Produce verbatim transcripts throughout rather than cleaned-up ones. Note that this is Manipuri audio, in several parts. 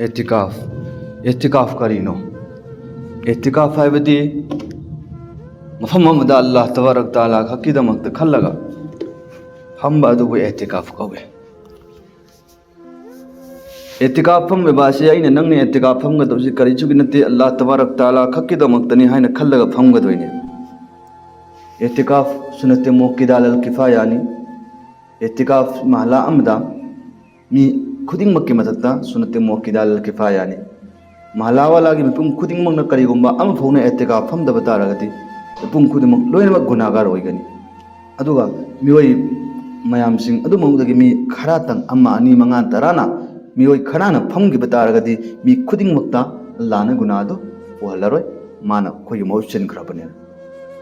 ꯑꯦꯇꯤꯀꯥꯐ꯫ ꯑꯦꯇꯤꯀꯥꯐ ꯀꯔꯤꯅꯣ? ꯑꯦꯇꯤꯀꯥꯐ ꯍꯥꯏꯕꯗꯤ ꯃꯐꯝ ꯑꯃꯗ ꯑꯜꯂꯥꯍ ꯇꯕꯥꯔꯛ ꯇꯥꯂꯥ ꯈꯛꯀꯤꯗꯃꯛꯇ ꯈꯜꯂꯒ ꯐꯝꯕ ꯑꯗꯨꯕꯨ ꯑꯦꯇꯤꯀꯥꯐ ꯀꯧꯏ꯫ ꯑꯦꯇꯤꯀꯥꯐ ꯐꯝꯂꯤꯕ ꯑꯁꯤ ꯑꯩꯅ ꯅꯪꯅ ꯑꯦꯇꯤꯀꯥꯐ ꯐꯝꯒꯗꯕꯁꯤ ꯀꯔꯤꯁꯨꯒꯤ ꯅꯠꯇꯦ, ꯑꯜꯂꯥꯍ ꯇꯕꯥꯔꯛ ꯇꯥꯂꯥ ꯈꯛꯀꯤꯗꯃꯛꯇꯅꯤ ꯍꯥꯏꯅ ꯈꯜꯂꯒ ꯐꯝꯒꯗꯣꯏꯅꯤ꯫ ꯑꯦꯇꯤꯀꯥꯐ ꯁꯨꯅꯠꯇꯦ ꯃꯣꯀꯤꯗꯥ ꯂꯜ ꯀꯤꯐꯥꯌꯥꯅꯤ꯫ ꯑꯦꯇꯤꯀꯥꯐ ꯃꯍꯜꯂꯥ ꯑꯃꯗ ꯃꯤ ꯈꯨꯗꯤꯡꯃꯛꯀꯤ ꯃꯊꯛꯇ ꯁꯨꯅꯠꯇꯦ ꯃꯣꯀꯤꯗꯥ ꯂꯜ ꯀꯤꯐꯥꯌꯥꯅꯤ꯫ ꯃꯍꯜꯂꯥꯋꯥꯂꯥꯒꯤ ꯃꯤꯄꯨꯝ ꯈꯨꯗꯤꯡꯃꯛꯅ ꯀꯔꯤꯒꯨꯝꯕ ꯑꯃ ꯐꯥꯎꯅ ꯑꯦꯇꯤꯀꯥꯐ ꯐꯝꯗꯕ ꯇꯥꯔꯒꯗꯤ ꯃꯤꯄꯨꯝ ꯈꯨꯗꯤꯡꯃꯛ ꯂꯣꯏꯅꯃꯛ ꯒꯨꯅꯥꯒꯥꯔ ꯑꯣꯏꯒꯅꯤ꯫ ꯑꯗꯨꯒ ꯃꯤꯑꯣꯏ ꯃꯌꯥꯝꯁꯤꯡ ꯑꯗꯨꯃꯛꯇꯒꯤ ꯃꯤ ꯈꯔꯇꯪ, ꯑꯃ, ꯑꯅꯤ, ꯃꯉꯥ, ꯇꯔꯥꯅ, ꯃꯤꯑꯣꯏ ꯈꯔꯅ ꯐꯝꯈꯤꯕ ꯇꯥꯔꯒꯗꯤ ꯃꯤ ꯈꯨꯗꯤꯡꯃꯛꯇ ꯑꯜꯂꯥꯍꯅ ꯒꯨꯅꯥ ꯑꯗꯨ ꯄꯨꯍꯜꯂꯔꯣꯏ, ꯃꯥꯅ ꯑꯩꯈꯣꯏꯒꯤ ꯃꯍꯨꯠ ꯁꯤꯟꯈ꯭ꯔꯕꯅꯦ꯫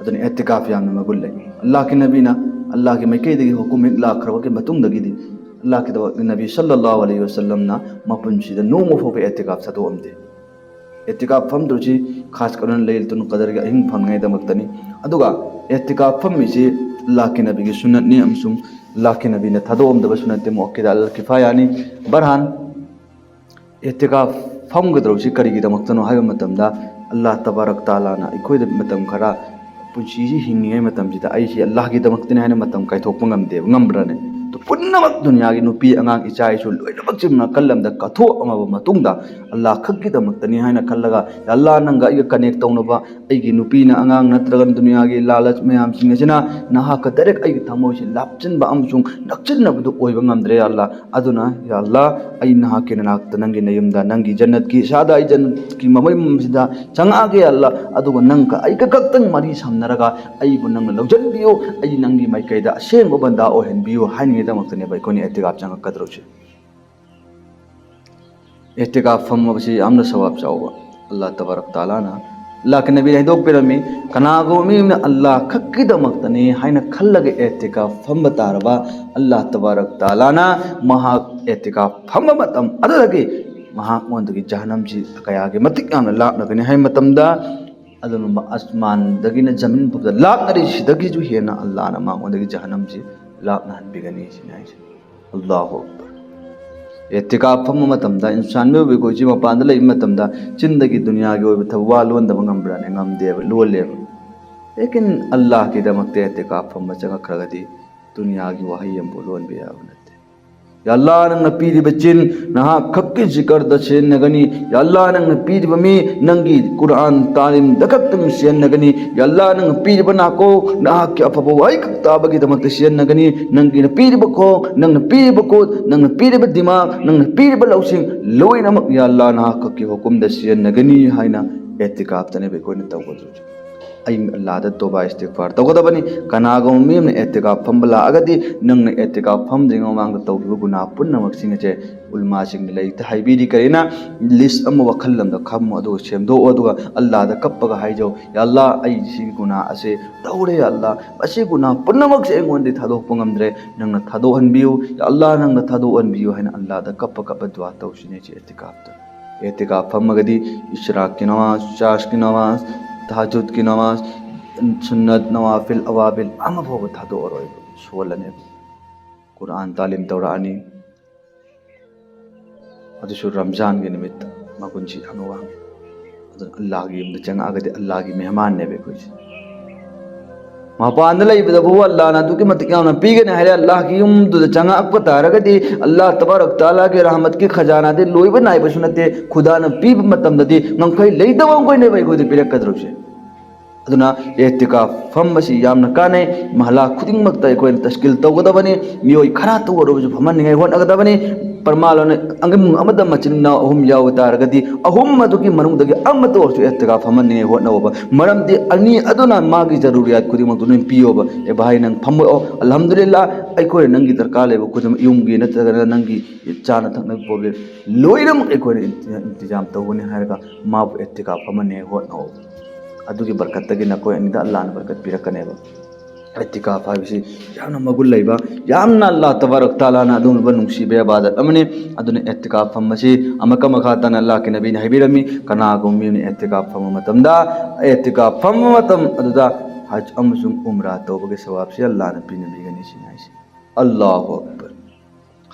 ꯑꯗꯨꯅ ꯑꯦꯇꯤꯀꯥꯐ ꯌꯥꯝꯅ ꯃꯒꯨꯟ ꯂꯩ꯫ ꯑꯜꯂꯥꯍꯀꯤ ꯅꯕꯤꯅ, ꯑꯜꯂꯥꯍꯀꯤ ꯃꯥꯏꯀꯩꯗꯒꯤ ꯍꯨꯀꯨꯝ ꯍꯦꯛ ꯂꯥꯛꯈ꯭ꯔꯕꯒꯤ ꯃꯇꯨꯡꯗꯒꯤꯗꯤ ꯑꯜꯂꯥꯍꯀꯤ ꯅꯕꯤ ꯁꯜꯂꯜꯂꯥꯍꯨ ꯑꯂꯩꯍꯤ ꯋꯁꯜꯂꯝꯅ ꯃꯄꯨꯟꯁꯤꯗ ꯅꯣꯡꯃ ꯐꯥꯎꯕ ꯑꯦꯇꯤꯀꯥꯐ ꯊꯥꯗꯣꯛꯑꯝꯗꯦ꯫ ꯑꯦꯇꯤꯀꯥꯐ ꯐꯝꯗꯣꯏꯁꯤ ꯈꯥꯁ ꯀꯔꯟ ꯂꯩꯂꯇꯨꯜ ꯀꯗꯔꯒꯤ ꯑꯍꯤꯡ ꯐꯪꯅꯉꯥꯏꯗꯃꯛꯇꯅꯤ꯫ ꯑꯗꯨꯒ ꯑꯦꯇꯤꯀꯥꯐ ꯐꯝꯃꯤꯁꯤ ꯑꯜꯂꯥꯍꯀꯤ ꯅꯕꯤꯒꯤ ꯁꯨꯟꯅꯠꯅꯤ ꯑꯃꯁꯨꯡ ꯑꯜꯂꯥꯍꯀꯤ ꯅꯕꯤꯅ ꯊꯥꯗꯣꯛꯑꯝꯗꯕ ꯁꯨꯟꯅꯠꯇꯤ ꯃꯨꯑꯛꯀꯤꯗꯥ ꯑꯜ ꯀꯤꯐꯥꯌꯥꯅꯤ꯫ ꯕꯔꯍꯥꯟ, ꯑꯦꯇꯤꯀꯥꯐ ꯐꯝꯒꯗꯧꯔꯤꯁꯤ ꯀꯔꯤꯒꯤꯗꯃꯛꯇꯅꯣ ꯍꯥꯏꯕ ꯃꯇꯝꯗ, ꯑꯜꯂꯥꯍ ꯇꯕꯥꯔꯛ ꯇꯥꯂꯥꯅ ꯑꯩꯈꯣꯏꯗ ꯃꯇꯝ ꯈꯔ ꯄꯨꯟꯁꯤꯁꯤ ꯍꯤꯡꯉꯤꯉꯩ ꯃꯇꯝꯁꯤꯗ ꯑꯩꯁꯤ ꯑꯜꯂꯥꯍꯒꯤꯗꯃꯛꯇꯅꯤ ꯍꯥꯏꯅ ꯃꯇꯝ ꯀꯥꯏꯊꯣꯛꯄ ꯉꯝꯗꯦꯕ, ꯉꯝꯕ꯭ꯔꯅꯦ? ꯑꯗꯨ ꯄꯨꯝꯅꯃꯛ ꯗꯨꯅꯤꯌꯥꯒꯤ ꯅꯨꯄꯤ ꯑꯉꯥꯡ ꯏꯆꯥ ꯏꯁꯨ ꯂꯣꯏꯅꯃꯛꯁꯤ ꯅꯥꯀꯜ ꯑꯃꯗ ꯀꯠꯊꯣꯛꯑꯝꯃꯕ ꯃꯇꯨꯡꯗ ꯑꯜꯂꯥꯍ ꯈꯛꯀꯤꯗꯃꯛꯇꯅꯤ ꯍꯥꯏꯅ ꯈꯜꯂꯒ, "ꯌꯥ ꯑꯜꯂꯥꯍ, ꯅꯪꯒ ꯑꯩꯒ ꯀꯅꯦꯛ ꯇꯧꯅꯕ ꯑꯩꯒꯤ ꯅꯨꯄꯤꯅ, ꯑꯉꯥꯡ ꯅꯠꯇ꯭ꯔꯒ ꯗꯨꯅꯤꯌꯥꯒꯤ ꯂꯥꯂꯆ ꯃꯌꯥꯝꯁꯤꯡ ꯑꯁꯤꯅ ꯅꯍꯥꯛꯀ ꯗꯥꯏꯔꯦꯛ ꯑꯩꯒꯤ ꯊꯃꯣꯏꯁꯤ ꯂꯥꯞꯆꯤꯟꯕ ꯑꯃꯁꯨꯡ ꯅꯛꯆꯤꯟꯅꯕꯗꯨ ꯑꯣꯏꯕ ꯉꯝꯗ꯭ꯔꯦ, ꯌꯥ ꯑꯜꯂꯥꯍ꯫ ꯑꯗꯨꯅ ꯌꯥ ꯑꯜꯂꯥꯍ, ꯑꯩ ꯅꯍꯥꯛꯀꯤ ꯅꯅꯥꯛꯇ, ꯅꯪꯒꯤ ꯅꯌꯨꯝꯗ, ꯅꯪꯒꯤ ꯖꯟꯅꯠꯀꯤ ꯏꯁꯥꯗ, ꯑꯩ ꯖꯟꯅꯠꯀꯤ ꯃꯃꯩꯁꯤꯗ ꯆꯪꯉꯛꯑꯒꯦ, ꯌꯥ ꯑꯜꯂꯥꯍ꯫ ꯑꯗꯨꯒ ꯅꯪꯒ ꯑꯩꯒ ꯈꯛꯇꯪ ꯃꯔꯤ ꯁꯝꯅꯔꯒ ꯑꯩꯕꯨ ꯅꯪꯅ ꯂꯧꯁꯤꯟꯕꯤꯌꯨ, ꯑꯩ ꯅꯪꯒꯤ ꯃꯥꯏꯀꯩꯗ ꯑꯁꯦꯡꯕ ꯕꯟꯗꯥ ꯑꯣꯏꯍꯟꯕꯤꯌꯨ" ꯍꯥꯏꯅꯤꯡꯉꯥꯏꯗꯃꯛꯇꯅꯦꯕ ꯑꯩꯈꯣꯏꯅ ꯑꯦꯇꯤꯀꯥꯐ ꯆꯪꯉꯛꯀꯗꯧꯔꯤꯁꯦ꯫ ꯑꯦꯇꯤꯀꯥꯐ ꯐꯝꯕꯁꯤ ꯌꯥꯝꯅ ꯁꯋꯥꯕ ꯆꯥꯎꯕ꯫ ꯑꯜꯂꯥꯍ ꯇꯕꯥꯔꯛ ꯇꯥꯂꯥꯅ, ꯑꯜꯂꯥꯍꯀꯤ ꯅꯕꯤꯅ ꯍꯥꯏꯗꯣꯛꯄꯤꯔꯝꯃꯤ, ꯀꯅꯥꯒꯨꯝꯕ ꯃꯤ ꯑꯃꯅ ꯑꯜꯂꯥꯍ ꯈꯛꯀꯤꯗꯃꯛꯇꯅꯤ ꯍꯥꯏꯅ ꯈꯜꯂꯒ ꯑꯦꯇꯤꯀꯥꯐ ꯐꯝꯕ ꯇꯥꯔꯕ, ꯑꯜꯂꯥꯍ ꯇꯕꯥꯔꯛ ꯇꯥꯂꯥꯅ ꯃꯍꯥꯛ ꯑꯦꯇꯤꯀꯥꯐ ꯐꯝꯕ ꯃꯇꯝ ꯑꯗꯨꯗꯒꯤ ꯃꯍꯥꯛꯉꯣꯟꯗꯒꯤ ꯖꯍꯟꯅꯝꯁꯤ ꯀꯌꯥꯒꯤ ꯃꯇꯤꯛ ꯌꯥꯝꯅ ꯂꯥꯞꯅꯒꯅꯤ ꯍꯥꯏꯕ ꯃꯇꯝꯗ, ꯑꯗꯨꯒꯨꯝꯕ ꯑꯁꯃꯥꯟꯗꯒꯤꯅ ꯖꯃꯤꯟ ꯐꯥꯎꯕꯗ ꯂꯥꯞꯅꯔꯤꯁꯤꯗꯒꯤꯁꯨ ꯍꯦꯟꯅ ꯑꯜꯂꯥꯍꯅ ꯃꯉꯣꯟꯗꯒꯤ ꯖꯍꯟꯅꯝꯁꯤ ꯂꯥꯞꯅꯍꯟꯕꯤꯒꯅꯤ ꯁꯤꯅꯤ ꯍꯥꯏꯁꯦ꯫ ꯑꯜꯂꯥꯍꯨ ꯑꯛꯕꯔ꯫ ꯑꯦꯇꯤꯀꯥꯞ ꯐꯝꯕ ꯃꯇꯝꯗ ꯏꯟꯁꯥꯟ ꯃꯤꯑꯣꯏꯕ ꯑꯩꯈꯣꯏꯁꯤ ꯃꯄꯥꯟꯗ ꯂꯩꯕ ꯃꯇꯝꯗ ꯆꯤꯟꯗꯒꯤ ꯗꯨꯅꯤꯌꯥꯒꯤ ꯑꯣꯏꯕ ꯊꯕꯛ ꯋꯥ ꯂꯣꯟꯗꯕ ꯉꯝꯕ꯭ꯔꯥꯅꯦ? ꯉꯝꯗꯦꯕ, ꯂꯣꯜꯂꯦꯕ꯫ ꯂꯦꯀꯤꯟ ꯑꯜꯂꯥꯍꯒꯤꯗꯃꯛꯇ ꯑꯦꯇꯤꯀꯥꯞ ꯐꯝꯕ ꯆꯪꯉꯛꯈ꯭ꯔꯒꯗꯤ ꯗꯨꯅꯤꯌꯥꯒꯤ ꯋꯥꯍꯩ ꯑꯃꯐꯥꯎ ꯂꯣꯟꯕ ꯌꯥꯕ ꯅꯠꯇꯦ꯫ ꯌꯥ ꯑꯜꯂꯥ, ꯅꯪꯅ ꯄꯤꯔꯤꯕ ꯆꯤꯟ ꯅꯍꯥꯛ ꯈꯛꯀꯤ ꯖꯤꯀꯔꯗ ꯁꯤꯖꯤꯟꯅꯒꯅꯤ꯫ ꯌꯥ ꯑꯜꯂꯥ, ꯅꯪꯅ ꯄꯤꯔꯤꯕ ꯃꯤ ꯅꯪꯒꯤ ꯀꯨꯔꯥꯟ ꯇꯥꯂꯤꯝꯗ ꯈꯛꯇꯪ ꯁꯤꯖꯤꯟꯅꯒꯅꯤ꯫ ꯌꯥ ꯑꯜꯂꯥ, ꯅꯪꯅ ꯄꯤꯔꯤꯕ ꯅꯥꯀꯣꯡ ꯅꯍꯥꯛꯀꯤ ꯑꯐꯕ ꯋꯥꯍꯩ ꯈꯛ ꯇꯥꯕꯒꯤꯗꯃꯛꯇ ꯁꯤꯖꯤꯟꯅꯒꯅꯤ꯫ ꯅꯪꯒꯤꯅ ꯄꯤꯔꯤꯕ ꯈꯣꯡ, ꯅꯪꯅ ꯄꯤꯔꯤꯕ ꯈꯨꯠ, ꯅꯪꯅ ꯄꯤꯔꯤꯕ ꯗꯤꯃꯥꯒ, ꯅꯪꯅ ꯄꯤꯔꯤꯕ ꯂꯧꯁꯤꯡ ꯂꯣꯏꯅꯃꯛ ꯌꯥ ꯑꯜꯂꯥ ꯅꯍꯥꯛ ꯈꯛꯀꯤ ꯍꯨꯀꯨꯝꯗ ꯁꯤꯖꯤꯟꯅꯒꯅꯤ ꯍꯥꯏꯅ ꯑꯦꯇꯤꯀꯥꯞꯇꯅꯦꯕ ꯑꯩꯈꯣꯏꯅ ꯇꯧꯒꯗꯕꯁꯦ꯫ ꯑꯩ ꯑꯜꯂꯥꯗ ꯇꯣꯕꯥ ꯏꯁꯇꯤꯒꯐꯥꯔ ꯇꯧꯒꯗꯕꯅꯤ꯫ ꯀꯅꯥꯒꯨꯝꯕ ꯃꯤ ꯑꯃꯅ ꯑꯦꯇꯤꯀꯥꯞ ꯐꯝꯕ ꯂꯥꯛꯑꯒꯗꯤ ꯅꯪꯅ ꯑꯦꯇꯤꯀꯥꯞ ꯐꯝꯗ꯭ꯔꯤꯉꯩ ꯃꯃꯥꯡꯗ ꯇꯧꯈꯤꯕ ꯒꯨꯅꯥ ꯄꯨꯝꯅꯃꯛꯁꯤꯡ ꯑꯁꯦ ꯎꯂꯃꯥꯁꯤꯡꯅ ꯂꯩꯔꯤꯛꯇ ꯍꯥꯏꯕꯤꯔꯤ꯫ ꯀꯔꯤꯅ ꯂꯤꯁ ꯑꯃ ꯋꯥꯈꯜ ꯑꯃꯗ ꯈꯝꯃꯨ, ꯑꯗꯨꯒ ꯁꯦꯝꯗꯣꯛꯑꯣ, ꯑꯗꯨꯒ ꯑꯜꯂꯥꯗ ꯀꯞꯄꯒ ꯍꯥꯏꯖꯧ, "ꯌꯥ ꯑꯜꯂꯥ, ꯑꯩ ꯁꯤꯒꯤ ꯒꯨꯅꯥ ꯑꯁꯦ ꯇꯧꯔꯦ꯫ ꯌꯥ ꯑꯜꯂꯥ, ꯃꯁꯤ ꯒꯨꯅꯥ ꯄꯨꯝꯅꯃꯛꯁꯦ ꯑꯩꯉꯣꯟꯗꯒꯤ ꯊꯥꯗꯣꯛꯄ ꯉꯝꯗ꯭ꯔꯦ꯫ ꯅꯪꯅ ꯊꯥꯗꯣꯛꯍꯟꯕꯤꯌꯨ꯫ ꯌꯥ ꯑꯜꯂꯥ, ꯅꯪꯅ ꯊꯥꯗꯣꯛꯍꯟꯕꯤꯌꯨ" ꯍꯥꯏꯅ ꯑꯜꯂꯥꯗ ꯀꯞꯄ ꯀꯞꯄ ꯗꯨꯋꯥ ꯇꯧꯁꯤꯅꯦ ꯁꯤ ꯑꯦꯇꯤꯀꯥꯞꯇ꯫ ꯑꯦꯇꯤꯀꯥꯞ ꯐꯝꯃꯒꯗꯤ ꯏꯁ꯭ꯔꯥꯛꯀꯤ ꯅꯃꯥꯖ, ꯆꯥꯔꯖꯀꯤ ꯅꯃꯥꯖ, ꯇꯍꯖꯨꯗꯀꯤ ꯅꯃꯥꯖ, ꯁꯨꯟꯅꯠ, ꯅꯋꯥꯐꯤꯜ, ꯑꯋꯥꯕꯤꯜ ꯑꯃ ꯐꯥꯎꯕ ꯊꯥꯗꯣꯛꯑꯔꯣꯏꯕ, ꯁꯣꯜꯂꯅꯦꯕ꯫ ꯀꯨꯔꯥꯟ ꯇꯥꯂꯤꯝ ꯇꯧꯔꯛꯑꯅꯤ꯫ ꯑꯗꯨꯁꯨ ꯔꯝꯖꯥꯟꯒꯤ ꯅꯨꯃꯤꯠꯇ ꯃꯒꯨꯟꯁꯤ ꯌꯥꯝꯅ ꯋꯥꯡꯉꯤ꯫ ꯑꯗꯨꯅ ꯑꯜꯂꯥꯍꯒꯤ ꯌꯨꯝꯗ ꯆꯪꯉꯛꯑꯒꯗꯤ ꯑꯜꯂꯥꯍꯒꯤ ꯃꯦꯍꯃꯥꯟꯅꯦꯕ ꯑꯩꯈꯣꯏꯁꯦ꯫ ꯃꯄꯥꯟꯗ ꯂꯩꯕꯗꯕꯨ ꯑꯜꯂꯥꯍꯅ ꯑꯗꯨꯛꯀꯤ ꯃꯇꯤꯛ ꯌꯥꯝꯅ ꯄꯤꯒꯅꯤ ꯍꯥꯏꯔꯦ꯫ ꯑꯜꯂꯥꯍꯒꯤ ꯌꯨꯝꯗꯨꯗ ꯆꯪꯉꯛꯄ ꯇꯥꯔꯒꯗꯤ ꯑꯜꯂꯥꯍ ꯇꯕꯥꯔꯛ ꯇꯥꯂꯥꯒꯤ ꯔꯍꯃꯠꯀꯤ ꯈꯖꯥꯅꯥꯗꯤ ꯂꯣꯏꯕ ꯅꯥꯏꯕꯁꯨ ꯅꯠꯇꯦ꯫ ꯈꯨꯗꯥꯅ ꯄꯤꯕ ꯃꯇꯝꯗꯗꯤ ꯉꯝꯈꯩ ꯂꯩꯇꯕ ꯃꯈꯣꯏꯅꯦꯕ ꯑꯩꯈꯣꯏꯗ ꯄꯤꯔꯛꯀꯗꯧꯔꯤꯕꯁꯦ꯫ ꯑꯗꯨꯅ ꯑꯦꯇꯤꯀꯥꯐ ꯐꯝꯕꯁꯤ ꯌꯥꯝꯅ ꯀꯥꯟꯅꯩ꯫ ꯃꯍꯜꯂꯥ ꯈꯨꯗꯤꯡꯃꯛꯇ ꯑꯩꯈꯣꯏꯅ ꯇꯁꯀꯤꯜ ꯇꯧꯒꯗꯕꯅꯤ꯫ ꯃꯤꯑꯣꯏ ꯈꯔꯇ ꯑꯣꯏꯔꯕꯁꯨ ꯐꯝꯍꯟꯅꯤꯡꯉꯥꯏ ꯍꯣꯠꯅꯒꯗꯕꯅꯤ꯫ ꯄꯔꯃꯥꯟ ꯑꯣꯏꯅ ꯏꯃꯨꯡ ꯑꯃꯗ ꯃꯆꯤꯟ ꯃꯅꯥꯎ ꯑꯍꯨꯝ ꯌꯥꯎꯕ ꯇꯥꯔꯒꯗꯤ ꯑꯍꯨꯝ ꯑꯗꯨꯒꯤ ꯃꯅꯨꯡꯗꯒꯤ ꯑꯃꯠꯇ ꯑꯣꯏꯔꯁꯨ ꯑꯦꯇꯤꯀꯥꯐ ꯐꯝꯍꯟꯅꯤꯡꯉꯥꯏ ꯍꯣꯠꯅꯧꯕ꯫ ꯃꯔꯝꯗꯤ ꯑꯅꯤ ꯑꯗꯨꯅ ꯃꯥꯒꯤ ꯖꯔꯨꯔꯤꯌꯥꯠ ꯈꯨꯗꯤꯡꯃꯛꯇꯨ ꯂꯣꯏ ꯄꯤꯌꯣꯕ꯫ "ꯑꯦ ꯚꯥꯏ, ꯅꯪ ꯐꯝꯃꯛꯑꯣ, ꯑꯜꯍꯝꯗꯨꯂꯤꯜꯂꯥ, ꯑꯩꯈꯣꯏꯅ ꯅꯪꯒꯤ ꯗꯔꯀꯥꯔ ꯂꯩꯕ ꯈꯨꯗꯤꯡꯃꯛ ꯌꯨꯝꯒꯤ ꯅꯠꯇ꯭ꯔꯒꯅ ꯅꯪꯒꯤ ꯆꯥꯅ ꯊꯛꯅꯕ ꯄ꯭ꯔꯣꯕ꯭ꯂꯦꯝ ꯂꯣꯏꯅꯃꯛ ꯑꯩꯈꯣꯏꯅ ꯏꯟꯇꯤꯖꯥꯝ ꯇꯧꯒꯅꯤ" ꯍꯥꯏꯔꯒ ꯃꯥꯕꯨ ꯑꯦꯇꯤꯀꯥꯐ ꯐꯝꯍꯟꯅꯤꯡꯉꯥꯏ ꯍꯣꯠꯅꯧ꯫ ꯑꯗꯨꯒꯤ ꯕꯔꯀꯠꯇꯒꯤ ꯅꯈꯣꯏ ꯑꯅꯤꯗ ꯑꯜꯂꯥꯍꯅ ꯕꯔꯀꯠ ꯄꯤꯔꯛꯀꯅꯦꯕ꯫ ꯑꯦꯇꯤꯀꯥꯐ ꯍꯥꯏꯕꯁꯤ ꯌꯥꯝꯅ ꯃꯒꯨꯟ ꯂꯩꯕ, ꯌꯥꯝꯅ ꯑꯜꯂꯥꯍ ꯇꯕꯥꯔꯛ ꯇꯥꯂꯥꯅ ꯑꯗꯨꯒꯨꯝꯂꯕ ꯅꯨꯡꯁꯤꯕ ꯏꯕꯥꯗꯠ ꯑꯃꯅꯤ꯫ ꯑꯗꯨꯅ ꯑꯦꯇꯤꯀꯥꯐ ꯐꯝꯕꯁꯤ ꯑꯃꯀ ꯃꯈꯥ ꯇꯥꯅ ꯑꯜꯂꯥꯍꯀꯤ ꯅꯕꯤꯅ ꯍꯥꯏꯕꯤꯔꯝꯃꯤ, ꯀꯅꯥꯒꯨꯝꯕ ꯃꯤꯅ ꯑꯦꯇꯤꯀꯥꯐ ꯐꯝꯕ ꯃꯇꯝꯗ, ꯑꯦꯇꯤꯀꯥꯐ ꯐꯝꯕ ꯃꯇꯝ ꯑꯗꯨꯗ ꯍꯖ ꯑꯃꯁꯨꯡ ꯎꯝꯔꯥ ꯇꯧꯕꯒꯤ ꯁꯋꯥꯕꯁꯤ ꯑꯜꯂꯥꯍꯅ ꯄꯤꯅꯕꯤꯒꯅꯤ ꯁꯤꯅꯤ ꯍꯥꯏꯁꯤ꯫ ꯑꯜꯂꯥꯍꯨ ꯑꯛꯕꯔ꯫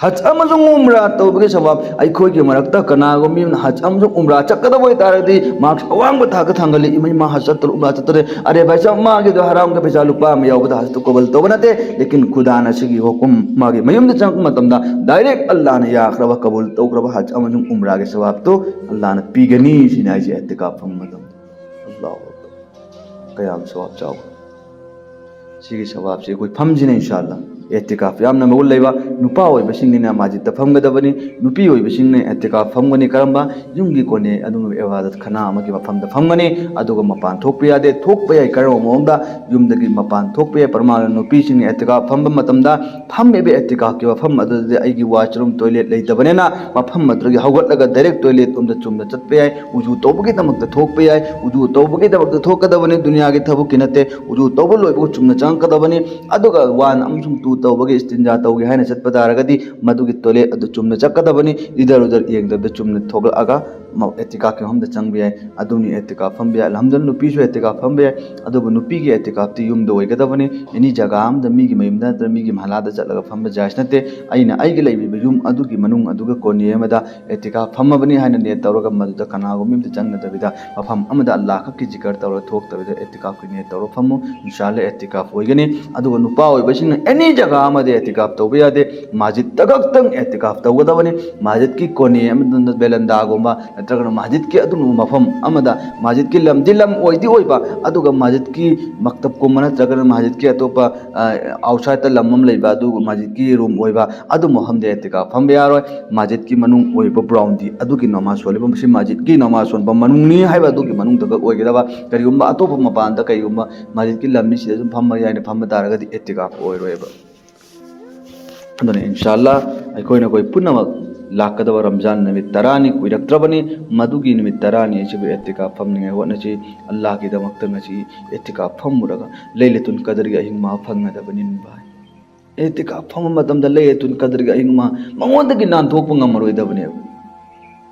ꯍꯖ ꯑꯃꯁꯨꯡ ꯎꯝꯔꯥ ꯇꯧꯕꯒꯤ ꯁꯋꯥꯕ ꯑꯩꯈꯣꯏꯒꯤ ꯃꯔꯛꯇ ꯀꯅꯥꯒꯨꯝꯕ ꯃꯤ ꯑꯃꯅ ꯍꯖ ꯑꯃꯁꯨꯡ ꯎꯝꯔꯥ ꯆꯠꯀꯗꯕ ꯑꯣꯏꯇꯥꯔꯗꯤ ꯃꯥꯔꯛꯁ ꯑꯋꯥꯡꯕ ꯊꯥꯛꯇ ꯊꯥꯡꯒꯠꯂꯤ꯫ ꯏꯃꯥ ꯍꯖ ꯆꯠꯇꯅ ꯎꯝꯔꯥ ꯆꯠꯇꯅ ꯑꯔꯦ ꯚꯥꯏ ꯁꯥꯍꯕ ꯃꯥꯒꯤꯗꯣ ꯍꯔꯥꯝꯒ ꯄꯩꯁꯥ ꯂꯨꯄꯥ ꯑꯃ ꯌꯥꯎꯕꯗ ꯍꯖꯇꯨ ꯀꯕꯨꯜ ꯇꯧꯕ ꯅꯠꯇꯦ꯫ ꯂꯦꯀꯤꯟ ꯈꯨꯗꯥꯅ ꯁꯤꯒꯤ ꯍꯨꯀꯨꯝ ꯃꯥꯒꯤ ꯃꯌꯨꯝꯗ ꯆꯪꯉꯛꯄ ꯃꯇꯝꯗ ꯗꯥꯏꯔꯦꯛ ꯑꯜꯂꯥꯍꯅ ꯌꯥꯈ꯭ꯔꯕ ꯀꯕꯨꯜ ꯇꯧꯈ꯭ꯔꯕ ꯍꯖ ꯑꯃꯁꯨꯡ ꯎꯝꯔꯥꯒꯤ ꯁꯋꯥꯕꯇꯨ ꯑꯜꯂꯥꯍꯅ ꯄꯤꯒꯅꯤ꯫ ꯁꯤꯅꯤ ꯍꯥꯏꯁꯦ ꯑꯦꯇꯤꯀꯥꯐ ꯐꯝꯕ ꯃꯇꯝꯗ꯫ ꯑꯜꯂꯥꯍꯨ ꯑꯛꯕꯔ꯫ ꯀꯌꯥꯝ ꯁꯋꯥꯕ ꯆꯥꯎꯕ꯫ ꯁꯤꯒꯤ ꯁꯋꯥꯕꯁꯤ ꯑꯩꯈꯣꯏ ꯐꯝꯁꯤꯅ ꯏꯟꯁꯥ ꯑꯜꯂꯥ꯫ ꯑꯦꯇꯤꯀꯥꯐ ꯌꯥꯝꯅ ꯃꯒꯨꯟ ꯂꯩꯕ꯫ ꯅꯨꯄꯥ ꯑꯣꯏꯕꯁꯤꯡꯅꯤꯅ ꯃꯁꯖꯤꯗꯇ ꯐꯝꯒꯗꯕꯅꯤ꯫ ꯅꯨꯄꯤ ꯑꯣꯏꯕꯁꯤꯡꯅ ꯑꯦꯇꯤꯀꯥꯐ ꯐꯝꯒꯅꯤ꯫ ꯀꯔꯝꯕ? ꯌꯨꯝꯒꯤ ꯀꯣꯅꯦ ꯑꯗꯨꯒꯨꯝꯕ ꯏꯕꯥꯗꯠ ꯈꯥꯅꯥ ꯑꯃꯒꯤ ꯃꯐꯝꯗ ꯐꯝꯒꯅꯤ꯫ ꯑꯗꯨꯒ ꯃꯄꯥꯟ ꯊꯣꯛꯄ ꯌꯥꯗꯦ꯫ ꯊꯣꯛꯄ ꯌꯥꯏ꯫ ꯀꯔꯝꯕ ꯃꯑꯣꯡꯗ? ꯌꯨꯝꯗꯒꯤ ꯃꯄꯥꯟ ꯊꯣꯛꯄ ꯌꯥꯏ꯫ ꯄ꯭ꯔꯃꯥꯟ, ꯅꯨꯄꯤꯁꯤꯡꯅ ꯑꯦꯇꯤꯀꯥꯐ ꯐꯝꯕ ꯃꯇꯝꯗ ꯐꯝꯃꯤꯕ ꯑꯦꯇꯤꯀꯥꯐꯀꯤ ꯃꯐꯝ ꯑꯗꯨꯗꯗꯤ ꯑꯩꯒꯤ ꯋꯥꯁꯔꯨꯝ, ꯇꯣꯏꯂꯦꯠ ꯂꯩꯇꯕꯅꯤꯅ ꯃꯐꯝ ꯑꯗꯨꯗꯒꯤ ꯍꯧꯒꯠꯂꯒ ꯗꯥꯏꯔꯦꯛ ꯇꯣꯏꯂꯦꯠ ꯂꯣꯝꯗ ꯆꯨꯝꯅ ꯆꯠꯄ ꯌꯥꯏ꯫ ꯎꯖꯨ ꯇꯧꯕꯒꯤꯗꯃꯛꯇ ꯊꯣꯛꯄ ꯌꯥꯏ꯫ ꯎꯖꯨ ꯇꯧꯕꯒꯤꯗꯃꯛꯇ ꯊꯣꯛꯀꯗꯕꯅꯤ, ꯗꯨꯅꯤꯌꯥꯒꯤ ꯊꯕꯛꯀꯤ ꯅꯠꯇꯦ꯫ ꯎꯖꯨ ꯇꯧꯕ ꯂꯣꯏꯕꯒ ꯆꯨꯝꯅ ꯆꯪꯉꯛꯀꯗꯕꯅꯤ꯫ ꯑꯗꯨꯒ ꯋꯥꯟ ꯑꯃꯁꯨꯡ ꯇꯨ ꯇꯧꯕꯒꯤ ꯏꯁꯇꯤꯟꯖꯥ ꯇꯧꯒꯦ ꯍꯥꯏꯅ ꯆꯠꯄ ꯇꯥꯔꯒꯗꯤ ꯃꯗꯨꯒꯤ ꯇꯣꯏꯂꯦꯠ ꯑꯗꯨ ꯆꯨꯝꯅ ꯆꯠꯀꯗꯕꯅꯤ꯫ ꯏꯗꯔ ꯎꯗꯔ ꯌꯦꯡꯗꯕꯗ ꯆꯨꯝꯅ ꯊꯣꯛꯂꯛꯑꯒ ꯃ-, ꯑꯦꯇꯤꯀꯥꯐꯀꯤ ꯃꯐꯝꯗ ꯆꯪꯕ ꯌꯥꯏ꯫ ꯑꯗꯨꯅꯤ ꯑꯦꯇꯤꯀꯥꯐ ꯐꯝꯕ ꯌꯥꯏ꯫ ꯑꯜꯍꯝꯗꯨꯂꯤꯜꯂꯥꯍ, ꯅꯨꯄꯤꯁꯨ ꯑꯦꯇꯤꯀꯥꯐ ꯐꯝꯕ ꯌꯥꯏ꯫ ꯑꯗꯨꯕꯨ ꯅꯨꯄꯤꯒꯤ ꯑꯦꯇꯤꯀꯥꯐꯇꯤ ꯌꯨꯝꯗ ꯑꯣꯏꯒꯗꯕꯅꯤ꯫ ꯑꯦꯅꯤ ꯖꯒꯥ ꯑꯃꯗ, ꯃꯤꯒꯤ ꯃꯌꯨꯝꯗ ꯅꯠꯇ꯭ꯔꯒ ꯃꯤꯒꯤ ꯃꯍꯜꯂꯥꯗ ꯆꯠꯂꯒ ꯐꯝꯕ ꯖꯥꯏꯖ ꯅꯠꯇꯦ꯫ ꯑꯩꯅ ꯑꯩꯒꯤ ꯂꯩꯔꯤꯕ ꯌꯨꯝ ꯑꯗꯨꯒꯤ ꯃꯅꯨꯡ ꯑꯗꯨꯒ ꯀꯣꯅꯦ ꯑꯃꯗ ꯑꯦꯇꯤꯀꯥꯐ ꯐꯝꯃꯕꯅꯤ ꯍꯥꯏꯅ ꯅꯤꯌꯠ ꯇꯧꯔꯒ ꯃꯗꯨꯗ ꯀꯅꯥꯒꯨꯝꯕ ꯑꯃꯇ ꯆꯪꯅꯗꯕꯤꯗ ꯃꯐꯝ ꯑꯃꯗ ꯑꯜꯂꯥꯍ ꯈꯛꯀꯤ ꯖꯤꯀꯔ ꯇꯧꯔꯒ ꯊꯣꯛꯇꯕꯤꯗ ꯑꯦꯇꯤꯀꯥꯐꯀꯤ ꯅꯤꯌꯠ ꯇꯧꯔꯒ ꯐꯝꯃꯨ꯫ ꯏꯟꯁꯥ ꯑꯜꯂꯥꯍ ꯑꯦꯇꯤꯀꯥꯐ ꯑꯣꯏꯒꯅꯤ꯫ ꯑꯗꯨꯒ ꯅꯨꯄꯥ ꯑꯣꯏꯕꯁꯤꯡꯅ ꯑꯦꯅꯤ ꯖꯒꯥ ꯑꯃꯗ ꯑꯦꯇꯤꯀꯥꯐ ꯇꯧꯕ ꯌꯥꯗꯦ꯫ ꯃꯁꯖꯤꯗꯇ ꯈꯛꯇꯪ ꯑꯦꯇꯤꯀꯥꯐ ꯇꯧꯒꯗꯕꯅꯤ꯫ ꯃꯁꯖꯤꯗꯀꯤ ꯀꯣꯅꯦ ꯑꯃꯗ, ꯕꯦꯂꯟꯗꯥꯒꯨꯝꯕ ꯅꯠꯇ꯭ꯔꯒꯅ ꯃꯁꯖꯤꯗꯀꯤ ꯑꯗꯨꯒꯨꯝꯕ ꯃꯐꯝ ꯑꯃꯗ, ꯃꯁꯖꯤꯗꯀꯤ ꯂꯝꯗꯤ ꯂꯝ ꯑꯣꯏꯗꯤ ꯑꯣꯏꯕ, ꯑꯗꯨꯒ ꯃꯁꯖꯤꯗꯀꯤ ꯃꯛꯇꯕꯀꯨꯝꯕ ꯅꯠꯇ꯭ꯔꯒꯅ ꯃꯁꯖꯤꯗꯀꯤ ꯑꯇꯣꯞꯄ, ꯑ, ꯑꯥꯎꯠꯁꯥꯏꯗꯇ ꯂꯝ ꯑꯃ ꯂꯩꯕ, ꯑꯗꯨꯒ ꯃꯁꯖꯤꯗꯀꯤ ꯔꯨꯝ ꯑꯣꯏꯕ, ꯑꯗꯨ ꯃꯐꯝꯗ ꯑꯦꯇꯤꯀꯥꯐ ꯐꯝꯕ ꯌꯥꯔꯣꯏ꯫ ꯃꯁꯖꯤꯗꯀꯤ ꯃꯅꯨꯡ ꯑꯣꯏꯕ ꯒ꯭ꯔꯥꯎꯟꯗꯤ ꯑꯗꯨꯒꯤ ꯅꯃꯥꯖ ꯁꯣꯜꯂꯤꯕ, ꯃꯁꯤ ꯃꯁꯖꯤꯗꯀꯤ ꯅꯃꯥꯖ ꯁꯣꯟꯕ ꯃꯅꯨꯡꯅꯤ ꯍꯥꯏꯕ ꯑꯗꯨꯒꯤ ꯃꯅꯨꯡꯗ ꯈꯛ ꯑꯣꯏꯒꯗꯕ꯫ ꯀꯔꯤꯒꯨꯝꯕ ꯑꯇꯣꯞꯄ ꯃꯄꯥꯟꯗ ꯀꯔꯤꯒꯨꯝꯕ ꯃꯁꯖꯤꯗꯀꯤ ꯂꯝꯕꯤꯁꯤꯗ ꯁꯨꯝ ꯐꯝꯕ ꯌꯥꯏꯅ ꯐꯝꯕ ꯇꯥꯔꯒꯗꯤ ꯑꯦꯇꯤꯀꯥꯐ ꯑꯣꯏꯔꯣꯏꯕ꯫ ꯑꯗꯨꯅ ꯏꯟꯁꯥ ꯑꯜꯂꯥ ꯑꯩꯈꯣꯏꯅ ꯑꯩꯈꯣꯏ ꯄꯨꯝꯅꯃꯛ ꯂꯥꯛꯀꯗꯕ ꯔꯝꯖꯥꯟ ꯅꯨꯃꯤꯠ ꯇꯔꯥꯅꯤ ꯀꯨꯏꯔꯛꯇ꯭ꯔꯕꯅꯤ꯫ ꯃꯗꯨꯒꯤ ꯅꯨꯃꯤꯠ ꯇꯔꯥꯅꯤ ꯑꯁꯤꯕꯨ ꯑꯦꯇꯤꯀꯥꯐ ꯐꯝꯅꯤꯡꯉꯥꯏ ꯍꯣꯠꯅꯁꯤ꯫ ꯑꯜꯂꯥꯍꯒꯤꯗꯃꯛꯇ ꯉꯁꯤ ꯑꯦꯇꯤꯀꯥꯐ ꯐꯝꯃꯨꯔꯒ ꯂꯩꯂꯇꯨꯜ ꯀꯗꯔꯒꯤ ꯑꯍꯤꯡ ꯃꯥ ꯐꯪꯒꯗꯕꯅꯤ ꯚꯥꯏ꯫ ꯑꯦꯇꯤꯀꯥꯐ ꯐꯝꯕ ꯃꯇꯝꯗ ꯂꯩꯂꯇꯨꯜ ꯀꯗꯔꯒꯤ ꯑꯍꯤꯡ ꯃꯥ ꯃꯉꯣꯟꯗꯒꯤ ꯅꯥꯟꯊꯣꯛꯄ ꯉꯝꯃꯔꯣꯏꯗꯕꯅꯦꯕ꯫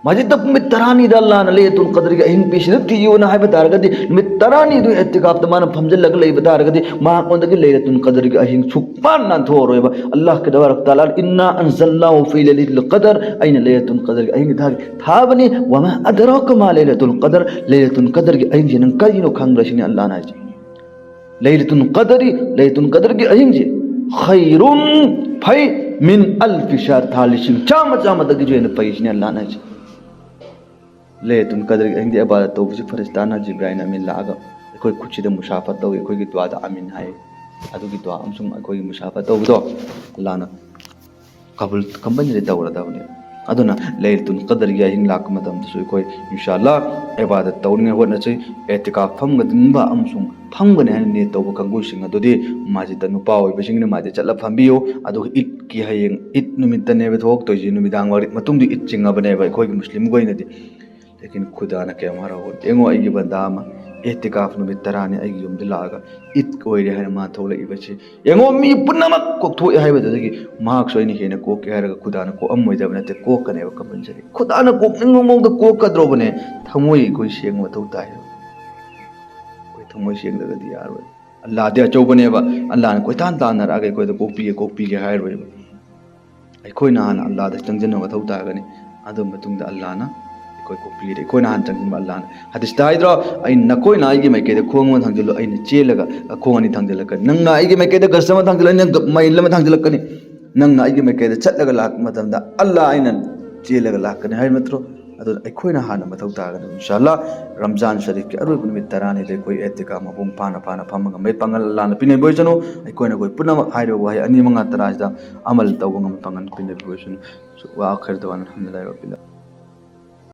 ꯃꯁꯖꯤꯗꯇ ꯅꯨꯃꯤꯠ ꯇꯔꯥꯅꯤꯗ ꯑꯜꯂꯥꯍꯅ ꯂꯩꯂꯇꯨꯜ ꯀꯗꯔꯒꯤ ꯑꯍꯤꯡ ꯄꯤꯁꯤꯅ ꯊꯤꯌꯨꯅ ꯍꯥꯏꯕ ꯇꯥꯔꯒꯗꯤ, ꯅꯨꯃꯤꯠ ꯇꯔꯥꯅꯤꯗꯨ ꯑꯦꯇꯤꯀꯥꯐꯇ ꯃꯥꯅ ꯐꯝꯖꯤꯜꯂꯒ ꯂꯩꯕ ꯇꯥꯔꯒꯗꯤ, ꯃꯍꯥꯛꯉꯣꯟꯗꯒꯤ ꯂꯩꯂꯇꯨꯜ ꯀꯗꯔꯒꯤ ꯑꯍꯤꯡ ꯁꯨꯛꯄꯥꯟ ꯅꯥꯟꯊꯣꯛꯑꯔꯣꯏꯕ꯫ ꯑꯜꯂꯥꯍ ꯀꯗꯕꯥꯔꯛ ꯇꯥꯂꯥ, "ꯏꯟꯅꯥ ꯑꯟꯖꯜꯅꯥꯍꯨ ꯐꯤ ꯂꯩꯂꯇꯨꯜ ꯀꯗꯔ", ꯑꯩꯅ ꯂꯩꯂꯇꯨꯜ ꯀꯗꯔꯒꯤ ꯑꯍꯤꯡ ꯊꯥꯒꯤ ꯊꯥꯕꯅꯤ꯫ "ꯋꯃꯥ ꯑꯗꯔꯥꯀ ꯃꯥ ꯂꯩꯂꯇꯨꯜ ꯀꯗꯔ", ꯂꯩꯂꯇꯨꯜ ꯀꯗꯔꯒꯤ ꯑꯍꯤꯡꯁꯦ ꯅꯪ ꯀꯔꯤꯅꯣ ꯈꯪꯕ꯭ꯔꯥ ꯁꯤꯅꯤ ꯑꯜꯂꯥꯍꯅ ꯍꯥꯏꯁꯦ꯫ ꯂꯩꯂꯇꯨꯜ ꯀꯗꯔꯤ, ꯂꯩꯂꯇꯨꯜ ꯀꯗꯔꯒꯤ ꯑꯍꯤꯡꯁꯦ, "ꯈꯩꯔꯨꯟ", ꯐꯩ, "ꯃꯤꯟ ꯑꯜꯐꯤ ꯁꯍꯔ", ꯊꯥ ꯂꯤꯁꯤꯡ ꯆꯥꯝꯃ, ꯆꯥꯝꯃꯗꯒꯤꯁꯨ ꯍꯦꯟꯅ ꯐꯩ ꯁꯤꯅꯤ ꯑꯜꯂꯥꯍꯅ ꯍꯥꯏꯁꯦ꯫ ꯂꯩꯂꯇꯨꯜ ꯀꯗꯔꯒꯤ ꯑꯍꯤꯡꯗꯤ ꯏꯕꯥꯗꯠ ꯇꯧꯕꯁꯤ ꯐꯔꯤꯁꯇꯥꯅ ꯖꯤꯕ꯭ꯔꯥꯏꯜ ꯑꯃꯤꯟ ꯂꯥꯛꯑꯒ ꯑꯩꯈꯣꯏ ꯈꯨꯠꯁꯤꯗ ꯃꯨꯁꯥꯐꯥ ꯇꯧꯏ, ꯑꯩꯈꯣꯏꯒꯤ ꯗꯨꯋꯥꯗ ꯑꯃꯤꯟ ꯍꯥꯏ꯫ ꯑꯗꯨꯒꯤ ꯗꯨꯋꯥ ꯑꯃꯁꯨꯡ ꯑꯩꯈꯣꯏꯒꯤ ꯃꯨꯁꯥꯐꯥ ꯇꯧꯕꯗꯣ ꯑꯜꯂꯥꯍꯅ ꯀꯕꯨꯜ ꯀꯝꯄꯜꯁꯔꯤ ꯇꯧꯔꯗꯕꯅꯤ꯫ ꯑꯗꯨꯅ ꯂꯩꯂꯇꯨꯜ ꯀꯗꯔꯒꯤ ꯑꯍꯤꯡ ꯂꯥꯛꯄ ꯃꯇꯝꯗꯁꯨ ꯑꯩꯈꯣꯏ ꯏꯟꯁꯥ ꯑꯜꯂꯥꯍ ꯏꯕꯥꯗꯠ ꯇꯧꯅꯤꯡꯉꯥꯏ ꯍꯣꯠꯅꯁꯤ꯫ ꯑꯦꯇꯤꯀꯥꯐ ꯐꯝꯒꯗꯕ ꯑꯃꯁꯨꯡ ꯐꯝꯒꯅꯤ ꯍꯥꯏꯅ ꯅꯤꯌꯠ ꯇꯧꯕ ꯀꯥꯡꯕꯨꯁꯤꯡ ꯑꯗꯨꯗꯤ ꯃꯁꯖꯤꯗꯇ ꯅꯨꯄꯥ ꯑꯣꯏꯕꯁꯤꯡꯅ ꯃꯁꯖꯤꯗꯇ ꯆꯠꯂ ꯐꯝꯕꯤꯌꯨ꯫ ꯑꯗꯨꯒ ꯏꯗꯀꯤ ꯍꯌꯦꯡ ꯏꯗ ꯅꯨꯃꯤꯠꯇꯅꯦꯕ ꯊꯣꯛꯇꯣꯏꯁꯤ, ꯅꯨꯃꯤꯗꯥꯡ ꯋꯥꯏꯔꯝ ꯃꯇꯨꯡꯗꯤ ꯏꯗ ꯆꯤꯡꯉꯕꯅꯦꯕ ꯑꯩꯈꯣꯏꯒꯤ ꯃꯨꯁꯂꯤꯝꯒꯤ ꯑꯣꯏꯅꯗꯤ꯫ ꯂꯦꯀꯤꯟ ꯈꯨꯗꯥꯅ ꯀꯌꯥꯝ ꯍꯔꯥꯎꯕ ꯌꯦꯡꯉꯣ, ꯑꯩꯒꯤ ꯕꯟꯗꯥ ꯑꯃ ꯏꯇꯤꯀꯥꯐ ꯅꯨꯃꯤꯠ ꯇꯔꯥꯅꯤ ꯑꯩꯒꯤ ꯌꯨꯝꯗ ꯂꯥꯛꯑꯒ ꯏꯗ ꯑꯣꯏꯔꯦ ꯍꯥꯏꯅ ꯃꯥ ꯊꯣꯛꯂꯛꯏꯕꯁꯤ ꯌꯦꯡꯉꯣ꯫ ꯃꯤ ꯄꯨꯝꯅꯃꯛ ꯀꯣꯛꯊꯣꯛꯑꯦ ꯍꯥꯏꯕꯗꯨꯗꯒꯤ ꯃꯍꯥꯛꯁꯨ ꯑꯩꯅ ꯍꯦꯟꯅ ꯀꯣꯛꯀꯦ ꯍꯥꯏꯔꯒ ꯈꯨꯗꯥꯅ ꯀꯣꯛꯑꯝꯃꯣꯏꯗꯕ ꯅꯠꯇꯦ, ꯀꯣꯛꯀꯅꯦꯕ ꯀꯝꯄꯜꯁꯔꯤ꯫ ꯈꯨꯗꯥꯅ ꯀꯣꯛꯅꯤꯡꯕ ꯃꯑꯣꯡꯗ ꯀꯣꯛꯀꯗ꯭ꯔꯣꯕꯅꯦ? ꯊꯃꯣꯏ ꯑꯩꯈꯣꯏ ꯁꯦꯡꯕ ꯃꯊꯧ ꯇꯥꯏ꯫ ꯑꯩꯈꯣꯏ ꯊꯃꯣꯏ ꯁꯦꯡꯗ꯭ꯔꯒꯗꯤ ꯌꯥꯔꯣꯏ꯫ ꯑꯜꯂꯥꯗꯤ ꯑꯆꯧꯕꯅꯦꯕ, ꯑꯜꯂꯥꯅ ꯀꯣꯏꯇꯥꯟ ꯇꯥꯟꯅꯔꯛꯑꯒ ꯑꯩꯈꯣꯏꯗ ꯀꯣꯛꯄꯤꯒꯦ ꯀꯣꯛꯄꯤꯒꯦ ꯍꯥꯏꯔꯣꯏꯕ꯫ ꯑꯩꯈꯣꯏꯅ ꯍꯥꯟꯅ ꯑꯜꯂꯥꯗ ꯆꯪꯁꯤꯟꯕ ꯃꯊꯧ ꯇꯥꯒꯅꯤ꯫ ꯑꯗꯨ ꯃꯇꯨꯡꯗ ꯑꯜꯂꯥꯅ ꯑꯩꯈꯣꯏ ꯀꯣꯛꯄꯤꯒꯅꯤ꯫ ꯑꯩꯈꯣꯏꯅ ꯍꯥꯟꯅ ꯆꯪꯁꯤꯟꯕ ꯑꯜꯂꯥꯅ꯫ ꯍꯗꯤꯁꯇ ꯍꯥꯏꯗ꯭ꯔꯣ, "ꯑꯩ, ꯅꯈꯣꯏꯅ ꯑꯩꯒꯤ ꯃꯥꯏꯀꯩꯗ ꯈꯣꯡ ꯑꯃ ꯊꯥꯡꯖꯤꯜꯂꯨ, ꯑꯩꯅ ꯆꯦꯜꯂꯒ ꯈꯣꯡ ꯑꯅꯤ ꯊꯥꯡꯖꯤꯜꯂꯛꯀꯅꯤ꯫ ꯅꯪꯅ ꯑꯩꯒꯤ ꯃꯥꯏꯀꯩꯗ ꯒꯖ ꯑꯃ ꯊꯥꯡꯖꯤꯜꯂꯨ, ꯑꯩꯅ ꯃꯥꯏꯜ ꯑꯃ ꯊꯥꯡꯖꯤꯜꯂꯛꯀꯅꯤ꯫ ꯅꯪꯅ ꯑꯩꯒꯤ ꯃꯥꯏꯀꯩꯗ ꯆꯠꯂꯒ ꯂꯥꯛꯄ ꯃꯇꯝꯗ ꯑꯜꯂꯥ ꯑꯩꯅ ꯆꯦꯜꯂꯒ ꯂꯥꯛꯀꯅꯤ" ꯍꯥꯏꯕ ꯅꯠꯇ꯭ꯔꯣ? ꯑꯗꯨꯅ ꯑꯩꯈꯣꯏꯅ ꯍꯥꯟꯅ ꯃꯊꯧ ꯇꯥꯒꯅꯤ꯫ ꯏꯟꯁꯥ ꯑꯜꯂꯥ, ꯔꯝꯖꯥꯟ ꯁꯔꯤꯐꯀꯤ ꯑꯔꯣꯏꯕ ꯅꯨꯃꯤꯠ ꯇꯔꯥꯅꯤꯗ ꯑꯩꯈꯣꯏ ꯑꯦꯇꯤꯀꯥꯐ ꯃꯄꯨꯡ ꯐꯥꯅ ꯐꯥꯅ ꯐꯝꯃꯒ ꯃꯩ ꯄꯥꯡꯒꯜ ꯑꯜꯂꯥꯅ ꯄꯤꯅꯕ ꯑꯣꯏꯁꯅꯨ꯫ ꯑꯩꯈꯣꯏꯅ ꯑꯩꯈꯣꯏ ꯄꯨꯝꯅꯃꯛ ꯍꯥꯏꯔꯤꯕ ꯋꯥꯍꯩ ꯑꯅꯤ ꯃꯉꯥ ꯇꯔꯥꯁꯤꯗ ꯑꯃꯜ ꯇꯧꯕ ꯉꯝꯕ ꯄꯥꯡꯒꯜ ꯄꯤꯅꯕ ꯑꯣꯏꯁꯅꯨ꯫ ꯋꯥ ꯑꯈꯔ ꯗꯋꯥꯅ ꯑꯜꯍꯝꯗꯨꯂꯤꯜꯂꯥꯍꯤ ꯔꯕꯤꯜ